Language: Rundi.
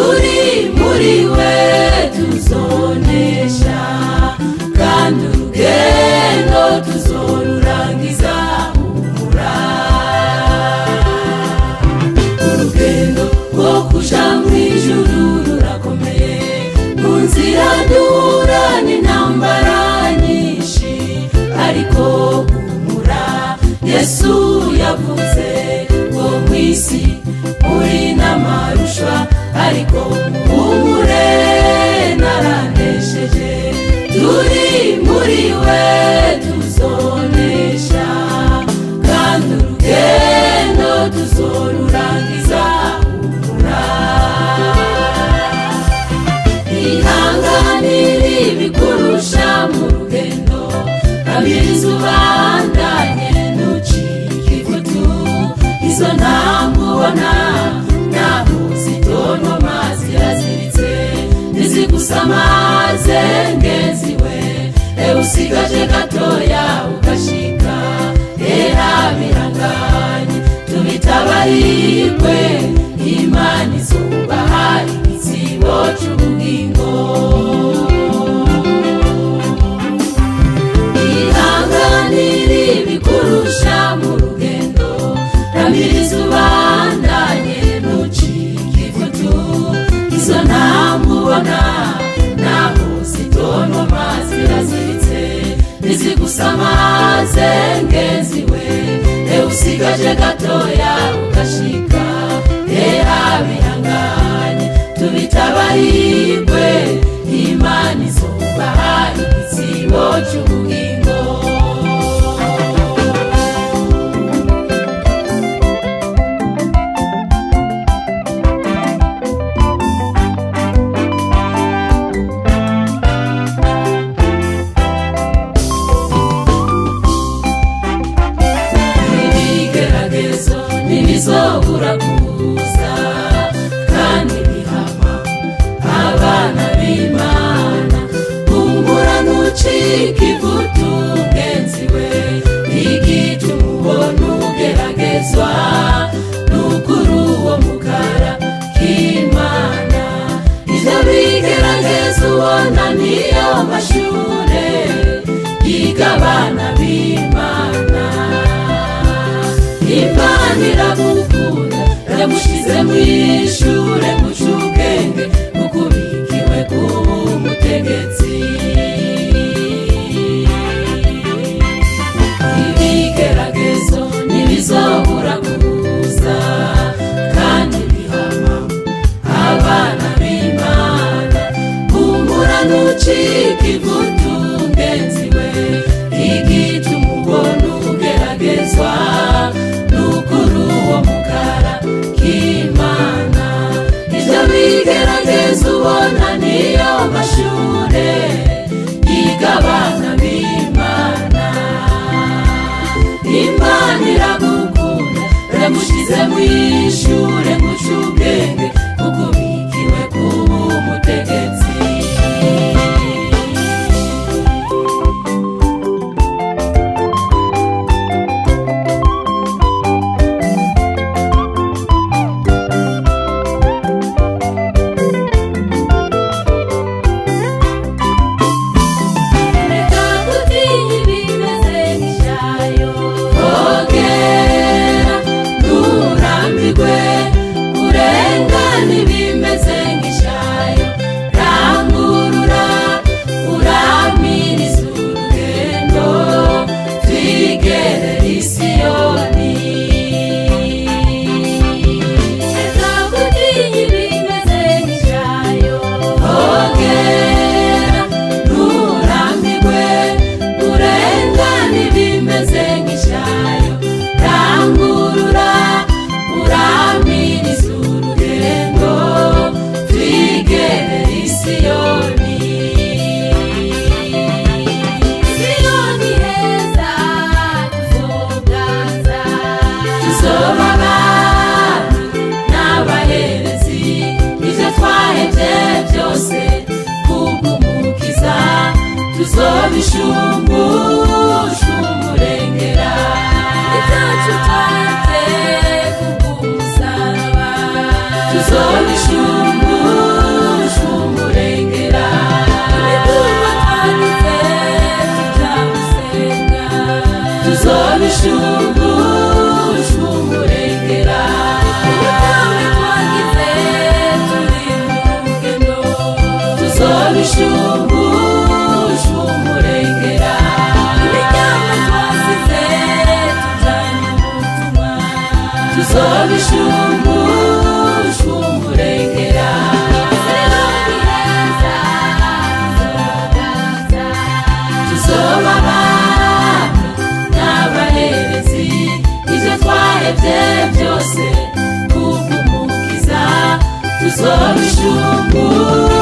Turi muri we tuzonesha, kandi urugendo tuzorurangiza. Humura, urugendo rwo kuja mw'ijuru rurakomeye. Mu nzira duhura n'intambara nyinshi, ariko humura, Yesu yavuze ngo mw'isi muri n'amarushwa, ariko muhumure, naranesheje. Turi muri we tuzonesha, kandi urugendo tuzorurangiza. Humura, ihanganire ibikurusha mu rugendo, ramiriza ubandanye, ntucike ivutu. Izo ntambwe ubona naho zitontoma ziraziritse, ntizigusamaze ngenzi we. Ewe usigaje gatoya ugashika era, biranganye tubitabarigwe. Imana izubaha igitsibo c'ubugingo. Ihanganire ibikurusha mu rugendo, ramiriza ubandanye, ntucike ivutu. Izo ntambwe ubona naho zitontoma ziraziritse, ntizigusamaze ngenzi we. Ewe usigaje gatoya ugashika era, bihanganye tubitabarigwe. Imana izubaha igitsibo c'ubugingo. Ibigeragezo ntibizobura kuza, kandi bihama abana b'Imana. Humura, ntucike ivutu ngenzi we. Igituma ubona ugeragezwa nukuri uwo mukara k'Imana. Ivyo bigerageza ubona niyo mashure yiga abana b'Imana. Imana iragukunda, yamushize mw'ishure guca ubwenge, kukubikiwe kuba umutegetsi. Ibigeragezo ntibizobura kuza, kandi bihama abana b'Imana. Humura, ntucike ivutu ngenzi we. Igituma ubona ugeragezwa nukuri uwo mukara k'Imana. Ivyo bigerageza ubona niyo mashure yiga abana b'Imana. Imana iragukunda, yamushize mw'ishure guca ubwenge, kukubikiwe kuba umutegetsi. Reka gutinya ibimeze nk'ishayo. Ogera nturambirwe urengane ibimeze nk'ishayo. Rangurura uramirize urugendo, twigerere i Siyoni. Reka gutinya ibimeze nk'ishayo. Ogera nturambirwe urengane ibimeze nk'ishayo. Rangurura uramirize urugendo, twigerere i Siyoni. Siyoni heza tuzoganza. Tuzoba abami n'abaherezi, ivyo twahevye byose kubw'Umukiza tuzobishumbusha umurengera. Ibyacu twahevye kubw'umusaraba. Tuzobishumbusha. Tuzobishumbusha umurengera. Imiryango twasize tujanye ubutumwa, tuzobishumbusha umurengera. Siyoni heza tuzoganza. Tuzoba abami n'abaherezi, ibyo twahevye byose kubw'Umukiza, tuzobishumbusha.